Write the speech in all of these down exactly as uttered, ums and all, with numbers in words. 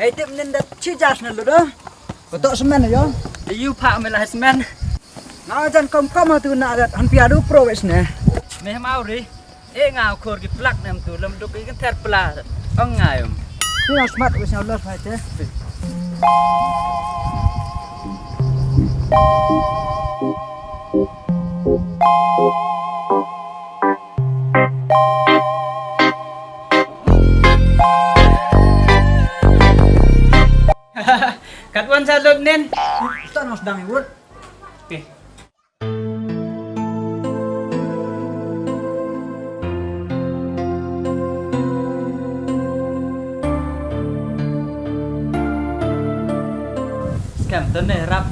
Ei tip nin dat chi jas na lu do. Ko to semen yo. Yu pha me la semen. Na jan kom kom tu na dat han pia du pro wes ne. Me mau ri. E nga khor ki plak nem tu lem duk i kan ther pla. Ong nga yum. Tu na smat wes na lor phai te. Kat wan sa lut nen. Stan mas dang i wut. Okay. Scam tu ne rap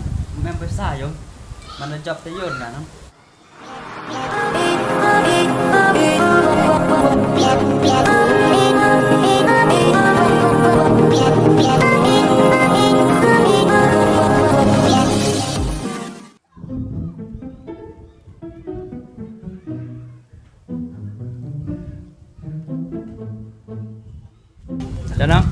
member sa yum. Mana job te yun na no. Janang.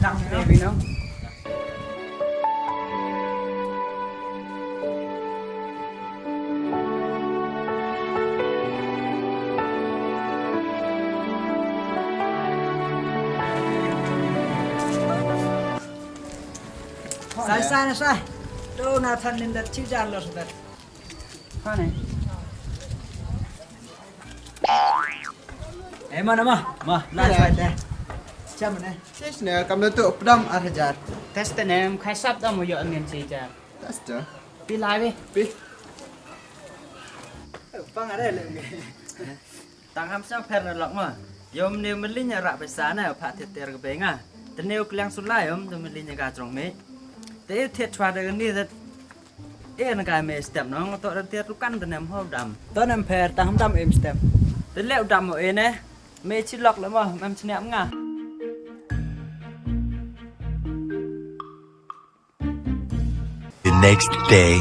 Dang baby no. Sai, sai na sai. Tu na than nin dat chi jar lo sa dat. Kane. Eh, mana ma? Ma, lai sai te. Cham ne. Sis ne, kam tu pdam ar hajar. Test ne, em khai sap da mo yo amen chi jar. Test da. Pi lai be. Pi. Pang are le. Tang ham sang pher na lok ma. Yom ne melinya rak pesa na, pha te ter ke benga. Te ne u kliang sulai yom, te melinya ka trong me. Te te chwa de ni de. E na ka me step nong, to da tiar tu kan te nem ho dam. To nem pher, tang ham dam em step. Te le u dam o e ne, me chi lok le mo, mem chi nem nga. The next day.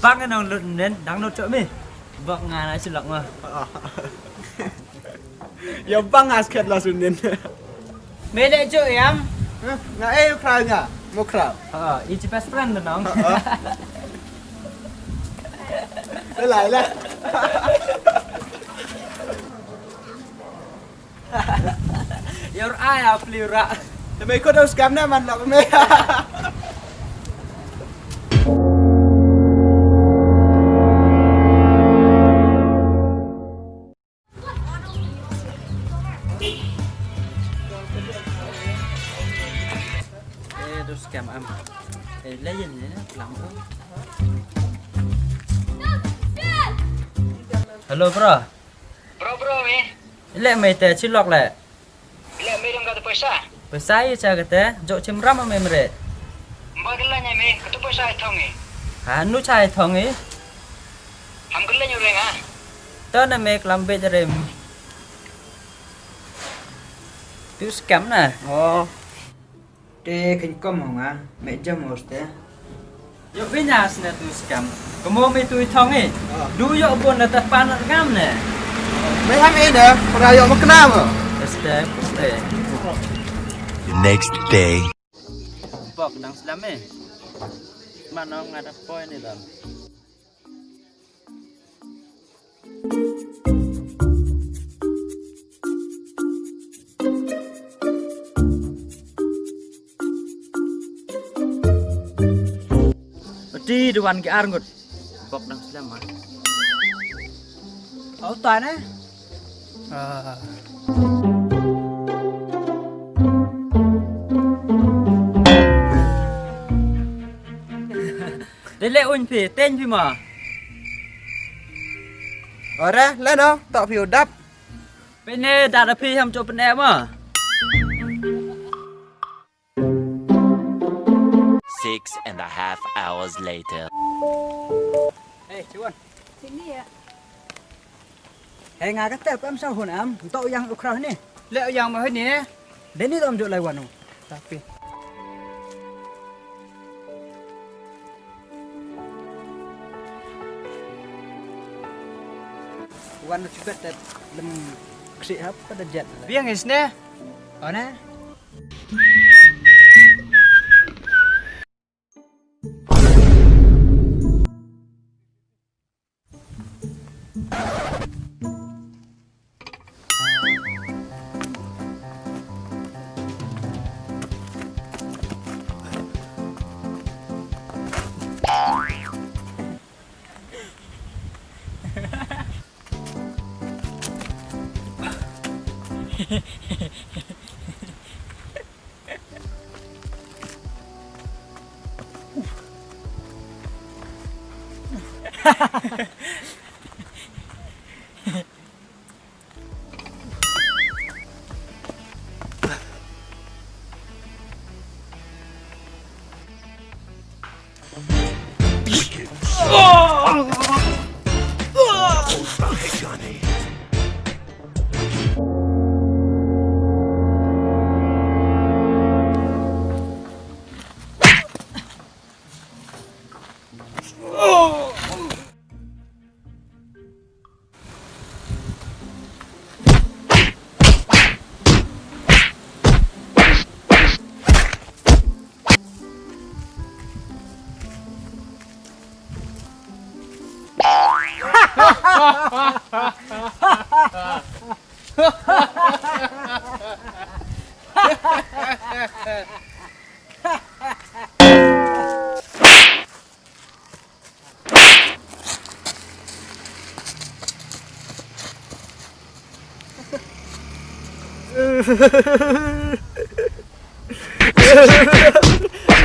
Bang nong lut nen, dang lut chok mi. Bok nga na chilok nga. Ya bang as khet la sunin. Me le chok yam. Nga e khra nga, mo khra. Ha, i chi best friend nong. Lai la. Your eye a pli ra. Te me ko da scam na man lok me. Eh, da scam am. Eh, le yin ne, lam ko. Hello, bro. Bro, bro, me. Le me te chilok le. Le me dang ka te pesa. Pesa i cha ka te, jo chim ram me mre. Ba ka la nya me, ka tu pesa i thong i. Ha, nu cha i thong i. Ham ka le nyu reng a. To na me klam be rem. Tu scam na. Oh. Te khin kom hong a, me jam os te. Yo binya sne tu scam. Kamo me tu i thong i. Ah. Du yo bon na ta pan ngam ne. Me ham e da, para yo makna mo. Este, este. The next day. Bok dang slam e. Manong ada poi ni dam. Ti duan ki ar ngut. Bok dang slem ma. Au ta ne? Ah. Dei le uñ phi, teng phi ma. Ora, le no, to phi u dap. Pynne da da phi ham cho pynne ma. Six and a half hours later. Hey, Chiwan. Sini ya. Hey, nga ka tep em sa hun am, to yang u khra ni. Le yang ma ni. Deni tom jo lai wan u. Tapi. Wan u chibet dat lem ksi hap ka da jet. Biang is ne. One.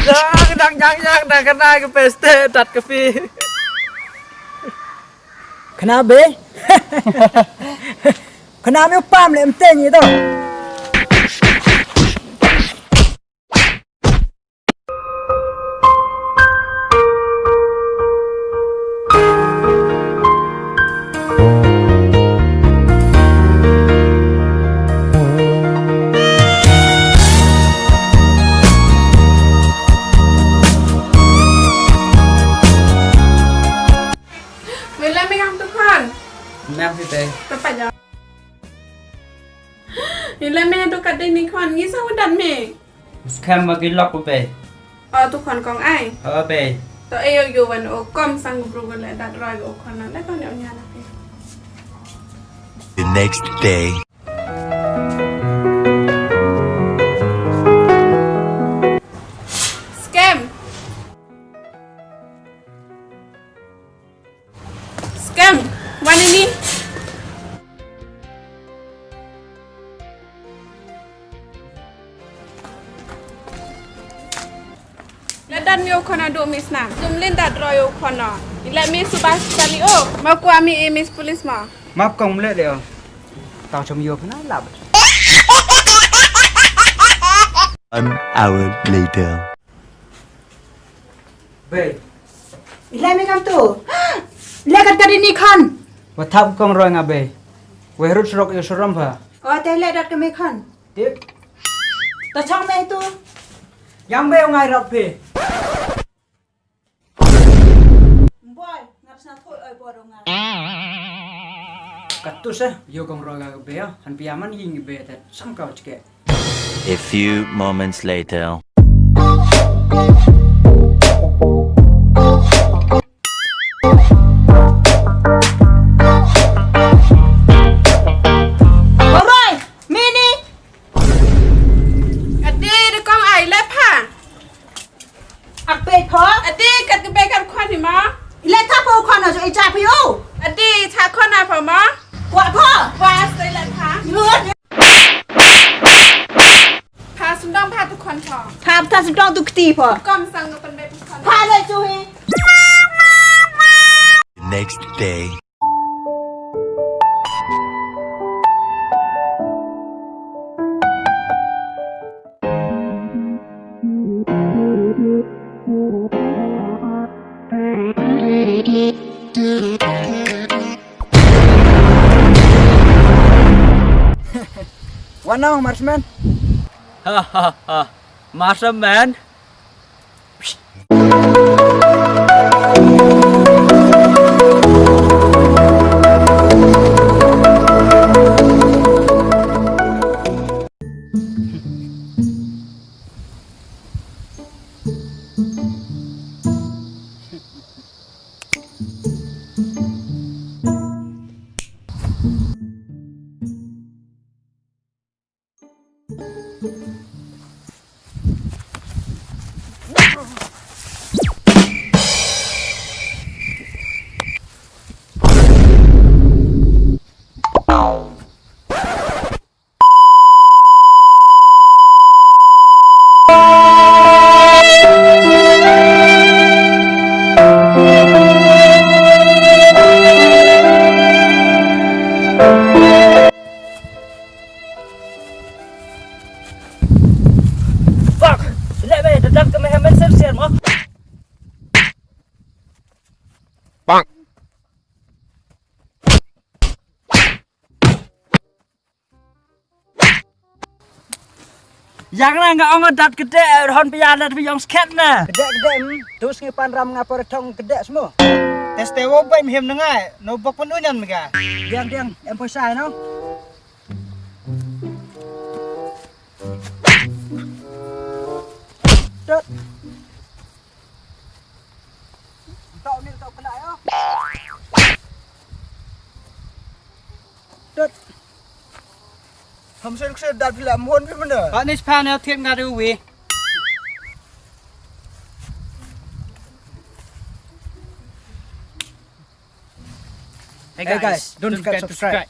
Dang, dang, dang, dang, dang, kena ke peste, dat ke pi. Kena be? Kena me u pam le em teng i to. Wei le me kam tu khon. Me am phi te. Tapa ja. Wei le me tu kat dei ni khon, ngi sa u dat me. Skhem ma ki lok u bei. O tu khon kong ai. O bei. To e yo yo wan o kom sang bru ko le dat roi o khon na le khon o nya na phi. The next day. Skhem. Skhem, wan ini. Le dan mi u khon a du mi sna. Jum lin dat roi u khon a. I le mi subas tali o. Ma kua mi e Miss Police ma. Map kong mle de o. Tau chom yo phna lap. One hour later. Bei. I le me kam tu. I le kat ka dei ni khon. Wa thap kong roi nga bei. Wei rut surok yo surom pha. O te le dat ka me khon. Tip. Ta chong me tu. Yang bei ngai rap phi. Boy, ngat sna thoi oi bodo nga. Kat tu se, yo kong roi nga ka bei, han pia man ying bei te, sam kau chike. A few moments later. Alright, Mini. Ade, de kong ai le pha. Ak pei pha. Ade, kat ke pei kat khon ni ma. Le tha pha khon na jo i cha phi o. Ade, cha khon na pha ma. Wa pha. Wa stay lan pha. Pha sundong pha tu khon pha. Pha pha sundong tu kti pha. Kom sang tu pen be tu khon. Pha le chu hi. Next day. Wanong, Marshman. Ha, ha, ha. Marshman. Fuck! Leh me, da dap ka me ha men ser ser mo. Bang. Yang na nga ong dat kede, hon pia dat pi yong sket na. Kede, kede, hmm. Tu sngi pan ram nga por thong kede smo. Teste wo bai mhem na ngai, no bok pun unan mega. Diang, diang, em poisa no. Tut. Tau ni, tau kena ya. Tut. Ham sen kse dat pila mohon pi mana? Pak ni sepan ya thiet nga du wi. Hey guys, don't forget to subscribe.